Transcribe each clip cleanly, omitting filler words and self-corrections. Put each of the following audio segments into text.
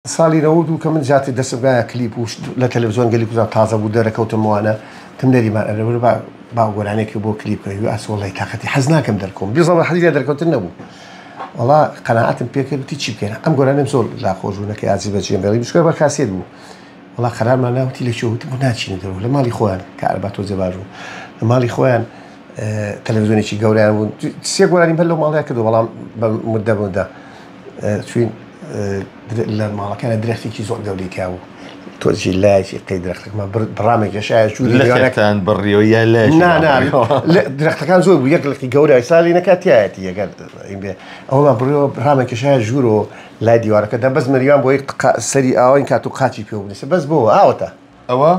ساڵی 92 کە من زیاتر دەستم گایە کلیپ و لە تەلەڤزیۆن گەلی کوردستان تازە بوو دەرەکەوتم وانە تم نەریمان ئەرێ وەرە با با گۆرانێکی بۆ کلیپ کە ئاس وەڵی تاقەتی حەز ناکەم دەرکەوم بیزەڵە حەزی لە دەرکەوتن نەبوو وەڵا قەناعەتم پێکرد وتی چی بکەین ئەم گۆرانیم زۆر لا خۆش بوو نەکە ئازی بەجێم بێڵی بشکە بە کاسێت بوو وەڵا قەرارمان نا وتی لە کوێ وتم ناچینە دەرەوە لە ماڵی خۆیان کە ئەربا تۆزێ باش بوو لە ماڵی خۆیان تەلەڤزیۆنێکی گەورەیان بوو سێ گۆرانیم هەر لەو ماڵەیە کردو بەڵام بە مدە مدە چوین لە ماڵەکانە درەختێکی زۆر گەورەی تیا بوو تۆزی لایەکی قەی درەختەکەمان بڕامێک گەشایە چوو لەتان بڕیەوە یا لایەکی نا نا درەختەکان زۆر بوو یەک لقی گەورە ساڵی نەکات تایەتی ئەگەر بێ ئەومان بڕیەوە ڕامێک کێشایە ژوورەوە لای دیوارەکە دە بەس مەریوان بۆی سەری ئاوین کات و قاچی پێ بنێسە بەس بۆ ئاوەتە ئەوە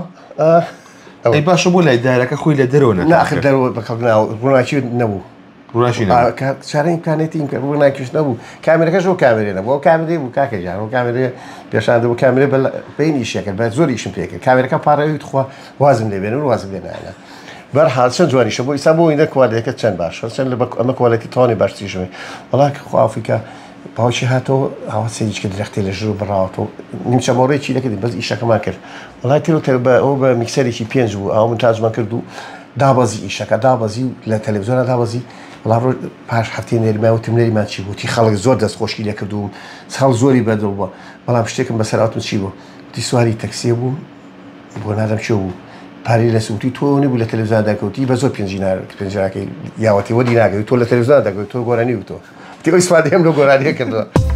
ئەی باشە بۆ لای دارەکە خۆی لە دەرەوە نە ئاخر دەرەوە بەکەڵک ناوە ڕووناکی نەبوو ڕووناکی نەبوو چارەی ئیمکانێتی ئیمکان ڕووناکیش نەبوو کامێرەکەش ئەو کامێرەی نەبوو ئەو کامێرەی بوو کاکە گیان ئەو کامێرەیە پێشان دەبوو کامێرە بە بەین ئیشێ کرد بە زۆر ئیشم پێ کرد کامێرەکە پاڕاوی تخوا وازم لێ بێنن وازم لێ نایەنە بەرحاڵ چەند جوانیشە بۆ ئیسا بۆ ئینە کوالێتەکە چەند باشە چەند لە ئەمە کوالێتی تەواوی باشتریشە وەڵا خوا ئەفریکا باوکی هاتەوە ئاوا سەیریش کرد درەختێ لە ژوور بڕاوەتەوە نیمچە مۆڕێکی نەکردین بەس ئیشەکەمان کرد وەڵای تر و بە ئەو بە میکسەرێکی پێنج بوو ئاو مونتاجمان کرد و دابەزی ئیشەکە دابەزی و لە تەلەڤزیۆنا دابەزی وەڵا ڕۆژ پاش هەفتەی نەریمان وتم نەریمان چی بوو وتی خەڵک زۆر دەستخۆشی لێ کردووم خەڵک زۆری بەدڵ بووە بەڵام شتێکم بەسەر هاتم چی بوو وتی سواری تەکسیە بووم بۆ نادەم کوێ بوو پارەی لەس وتی تۆ نەبوو لە تەلەڤزیۆنا دەرکەوتی بە زۆر پێنج دینار پێنج دینارەکەی یاوەتی وەدی ناگەوی تۆ لە تەلەڤزیۆنا دەرکەوتی تۆ گۆرانی وتۆ وتی ئەو ئیسفادەیەم لەو گۆرانیە کردووە.